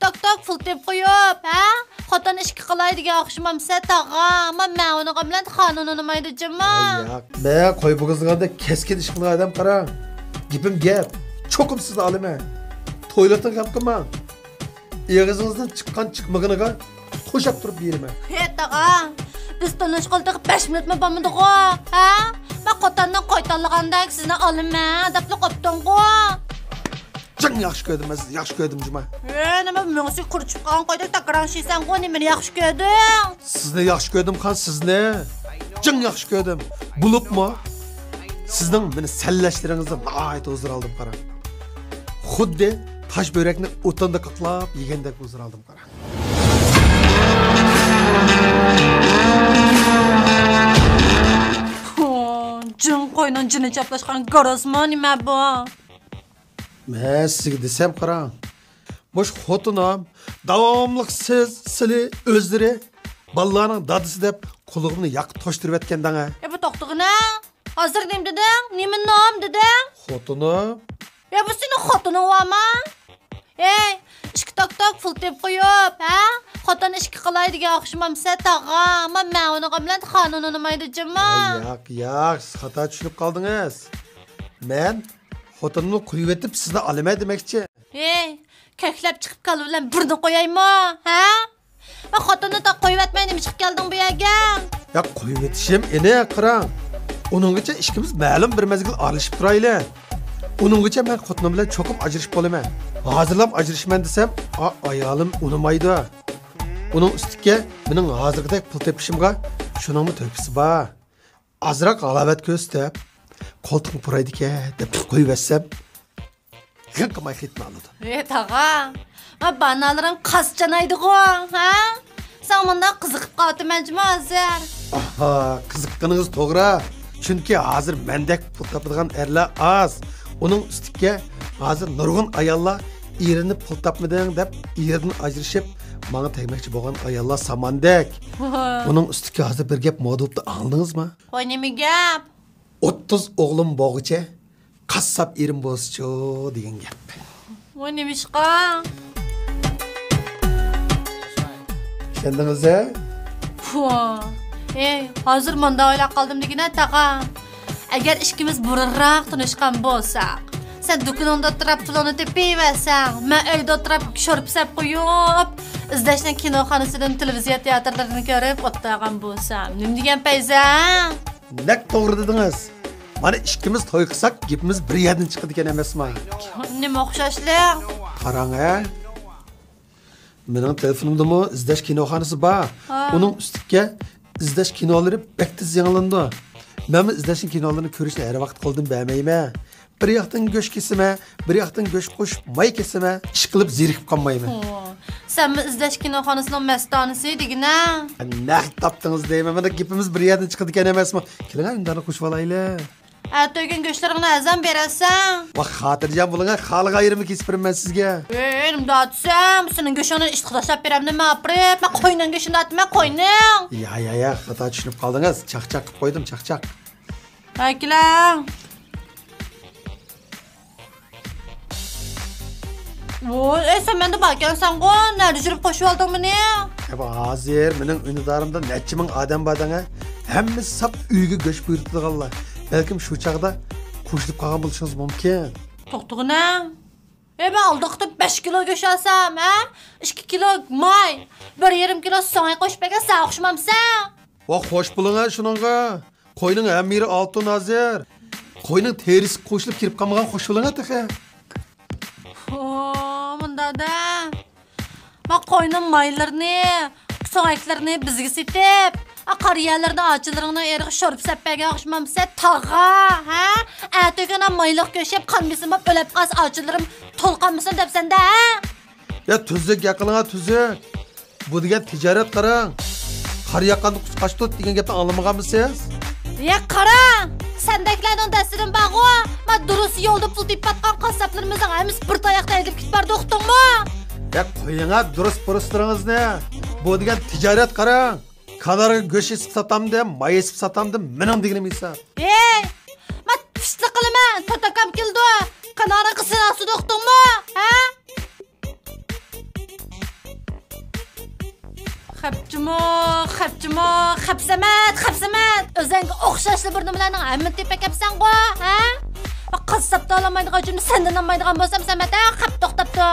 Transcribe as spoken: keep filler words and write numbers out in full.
توك توك پۇل تېپىپ قويۇپ، ھە؟ خوتۇن ئىشكە قىلاي دېگەن ئوخشىمامسەن، تاغا؟ ما مەن ئۇنىڭغا بىلەن قانۇن ئۇنىمايدۇ جىما. ئەي، ياق. مەن قوي بوغۇزلىغاندەك كەسكىن ئىش قىلىدىغان ئادەم قاراڭ. گېپىم گەپ. چوقۇم سىزنى ئالىمەن. تويلۇقتىن غەم قىلماڭ. ئېغىزىڭىزدىن چىققان چىقمىغىنىغا توشاپ تۇرۇپ بېرىمەن. ھې، تاغا، بىز تونۇشقىلى تېخى بەش مىنۇتمۇ بولمىدىغۇ، ھە؟ مەن قوتاننىڭ قوي تاللىغاندەك سىزنى ئالىمەن دەپلا قوپتۇڭغۇ. جىڭ ياخشى كۆردۈم، مەن سىزنى ياخشى كۆردۈم جۇما. ھە، نېمە مېڭىسى قۇرۇشۇپ قالغان قويدەك تەكرارلىشىسەنغۇ، نېمىنى ياخشى كۆردۈڭ؟ سىزنى ياخشى كۆردۈم خان، سىزنى. جىڭ ياخشى كۆردۈم. بولۇپمۇ سىزنىڭ مېنى سەنلەشلىرىڭىزدىن ناھايىتى ھۇزۇر ئالدىم قاراڭ. خۇددى تاش بۆرەكنى ئوتۇندا قاقلاپ يېگەندەك ھۇزۇر ئالدىم قاراڭ. ھو، جىڭ قوينىڭ جېنى چاپلاشقان گاراسمۇ نېمە بۇ؟ مەن سىزگە دېسەم قاراڭ، مۇشۇ خوتۇنۇم داۋاملىق سىز، سىلى، ئۆزلىرى بالىلارنىڭ دادىسى دەپ قۇلىقىمنى ياقا توشتۇرۇۋەتكەندەڭ ھە. ئە، بۇ توختىغىنە. ھازىر نېمە دېدىڭ؟ نېمە نام دېدىڭ؟ خوتۇنۇم. يا بۇ سېنىڭ خوتۇنۇڭ بارمۇ؟ ھەي، ئىككى توك توك پۇل تېپىپ قويۇپ، ھە؟ خوتۇن ئىشكە قىلاي دېگەن ئوخشىمامسەن، تاغا؟ ما مەن ئۇنىڭغا بىلەن قانۇن ئۇنىمايدۇ جىما. ھەي، ياق، ياق، سىز خاتا چۈشىنىپ قالدىڭىز. مەن خوتۇنۇمنى قويۇۋېتىپ سىزنى ئالىمەن دېمەكچى. ھەي، كۆكلەپ چىقىپ كاللا بىلەن بىرنى قويايمۇ، ھە؟ ۋە خوتۇننى تا قويۇۋەتمەي نېمە چىقىپ كەلدىڭ بۇ يەرگە؟ يا، قويۇۋېتىشىم ئېنىق، قاراڭ. ئۇنىڭغىچە ئىككىمىز مەلۇم بىر مەزگىل ئارىلىشىپ تۇرايلى. ئۇنىڭغىچە مەن خوتۇنۇم بىلەن چوقۇم ئاجرىشىپ بولىمەن. ھازىرلاپ ئاجرىشىمەن دېسەم، ئا، ئايالىم ئۇنىمايدۇ. ئۇنىڭ ئۈستىگە مېنىڭ ھازىرقىدەك پۇل تېپىشىمغا شۇنىڭمۇ تۆھپىسى بار. ئازراق ھالاۋەت كۆرسىتىپ، قولتۇقنى پۇرايدىكەن دەپ قويۇۋەتسەم، غىڭ قىلماي خېتىنى ئالىدۇ. ھېي، تاغا، ما بانالىرىڭ قاس چانايدىغۇ، ھە؟ ساڭا مۇنداق قىزىقىپ قالىۋاتىمەن جۇمۇ ھازىر. ئاھا، قىزىققىنىڭىز توغرا. چۈنكى ھازىر مەندەك پۇل تاپىدىغان ئەرلەر ئاز. ئۇنىڭ ئۈستىگە ھازىر نۇرغۇن ئاياللار ئېرىنى پۇل تاپمىدىڭ دەپ ئېرىدىن ئاجرىشىپ، ماڭا تەگمەكچى بولغان ئاياللار ساماندەك. ئۇنىڭ ئۈستىگە ھازىر بىر گەپ مودا بوپتۇ، ئاڭلىدىڭىزمۇ؟ ۋاي، نېمە گەپ؟ ئوتتۇز ئوغلۇم بولغۇچە قاسساپ ئېرىم بولسىچۇ دېگەن گەپ. ۋاي، نېمىشقا؟ ئىشەندىڭىز ھە؟ پۇ. ئەي، ھازىر مۇنداق ئويلاپ قالدىم دېگىنە، تاغا. ئەگەر ئىككىمىز بۇرۇنراق تونۇشقان بولساق، سەن دۇكىنىڭدا ئولتۇرۇپ پۇلۇڭنى تېپىۋەرسەڭ، مەن ئۆيدە ئولتۇرۇپ شورپا سەپ قويۇپ، ئىزدەشنىڭ كىنوخانىسىدىن تېلېۋىزىيە تىياتىرلىرىنى كۆرۈپ ئولتۇرغان بولسام، نېمە دېگەن پەيزى؟ نەق توغرا دېدىڭىز. مانا ئىككىمىز توي قىلساق، گېپىمىز بىر يەردىن چىقىدىكەن ئەمەسمۇ؟ نېمە ئوخشاشلىق؟ قاراڭ ھە. مېنىڭ تېلېفونۇمدىمۇ ئىزدەش كىنوخانىسى بار. ھا. ئۇنىڭ ئۈستىگە ئىزدەش كىنولىرى بەك تېز يېڭىلىنىدۇ. مەنمۇ ئىزدەشنىڭ كىنولىرىنى كۆرۈشنى ھەر ۋاقىت قولدىن بەرمەيمەن. بىر ياقتىن گۆش كېسىمەن، بىر ياقتىن گۆش قوشۇپ ماي كېسىمەن، ئىشقىلىپ زېرىكىپ قالمايمەن. ھو، سەنمۇ ئىزدەش كىنوخانىسىنىڭ مەستانىسى دېگىنە. نەق تاپتىڭىز دەيمەن، مانا گېپىمىز بىر يەردىن چىقىدىكەن ئەمەسمۇ؟ كېلىڭە، ئىندىرنى قوشۇۋالايلى. ئەتە ئۆگۈن گۆشلىرىڭنى ھەزەم بېرەرسەن. ۋاھ، خاتىرجەم بولۇڭ، خالىغان يېرىمنى كېسىپ بېرىمەن سىزگە. ھېي، نېمە دەۋاتىسەن؟ سېنىڭ گۆشۈڭنى ئىتقا تاشلاپ بېرەمدىمەن ئاپىرىپ؟ مەن قوينىڭ گۆشىنى دەۋاتىمەن، قوينىڭ. يا، يا، يا، خاتا چۈشىنىپ قالدىڭىز. چاقچاق قىلىپ قويدۇم، چاقچاق. ھەي، كېلىڭ. ۋوي، ئەي، سەن مەندە باركەنسەنغۇ، نەدە يۈرۈپ قوشۇۋالدىڭ مېنى؟ ئەبا، ھازىر مېنىڭ ئۈندىدارىمدا نەچچە مىڭ ئادەم بار دەڭە. ھەممىسى ساپ ئۆيگە گۆش بۇيرۇتىدىغانلار. بەلكىم شۇ چاغدا قوشۇلۇپ قالغان بولۇشىڭىز مۇمكىن. توختىغىنە. ئەي، مەن ئالدى قېتىم بەش كىلو گۆش ئالسام، ھە؟ ئىككى كىلو ماي، بىر يېرىم كىلو سۆڭەك قوشۇپ بەرگەن سەن ئوخشىمامسەن؟ ۋاھ، خوش بولۇڭ ھە شۇنىڭغا. قوينىڭ ھەممە يېرى ئالتۇن ھازىر. قوينىڭ تېرىسىگە قوشۇلۇپ كىرىپ قالمىغان خوش بولۇڭا تېخى. ھو، مۇندادا. ما قوينىڭ مايلىرىنى، سۆڭەكلىرىنى بىزگە سېتىپ، ئا، قارا يەرلەردە ئاچىلىرىڭنىڭ ئېرىغا شورپا سەپ بەرگەن ئوخشىمامسەن، تاغا، ھە؟ ئەتىگۈن مايلىق گۆش يەپ قان بېسىم بولۇپ ئۆلۈپ قالسا ئاچىلىرىم تولۇق قالمىسۇن دەپسەندە، ھە؟ يا، تۈزۈك گەپ قىلىڭا، تۈزۈك. بۇ دېگەن تىجارەت قاراڭ. قار ياققاندا قۇش قاچتۇت دېگەن گەپنى ئاڭلىمىغانمۇسىز؟ يا قارا! سەندەكلەرنىڭ دەستىدىن بارغۇ، ما دۇرۇس يولدا پۇل تېپىۋاتقان قاسساپلىرىمىزنىڭ ھەممىسى بىر تاياقتا ھەيدىپ كېتىپ بارىدۇ، ئۇقتۇڭمۇ؟ يا قويۇڭا دۇرۇس پۇرۇسلىرىڭىزنى. بۇ دېگەن تىجارەت قاراڭ. كانارغا گۆش ئېسىپ ساتامدىم، ماي ئېسىپ ساتامدىم، مېنىڭ دېگىنىم ھېساب. ھېي! ما پىشتىلىق قىلىمەن، تۆت ئاكام كېلىدۇ. كانارغا سېلىڭ سۇدۇقتۇڭمۇ؟ ھە؟ خەپچىمۇ، خەپچىمۇ، خەپسەمەت، خەپسەمەت. ئۆزەڭگە ئوخشاشلا بىر نېمىلەرنىڭ ھەممىنى تېپىپ ئەكەپسەنغۇ، ھە؟ قاسساپتا ئالالمايدىغان ئۈچۈن سەندىن ئالمايدىغان بولسام، سەمەت، ھە؟ خەپ توختاپتۇ.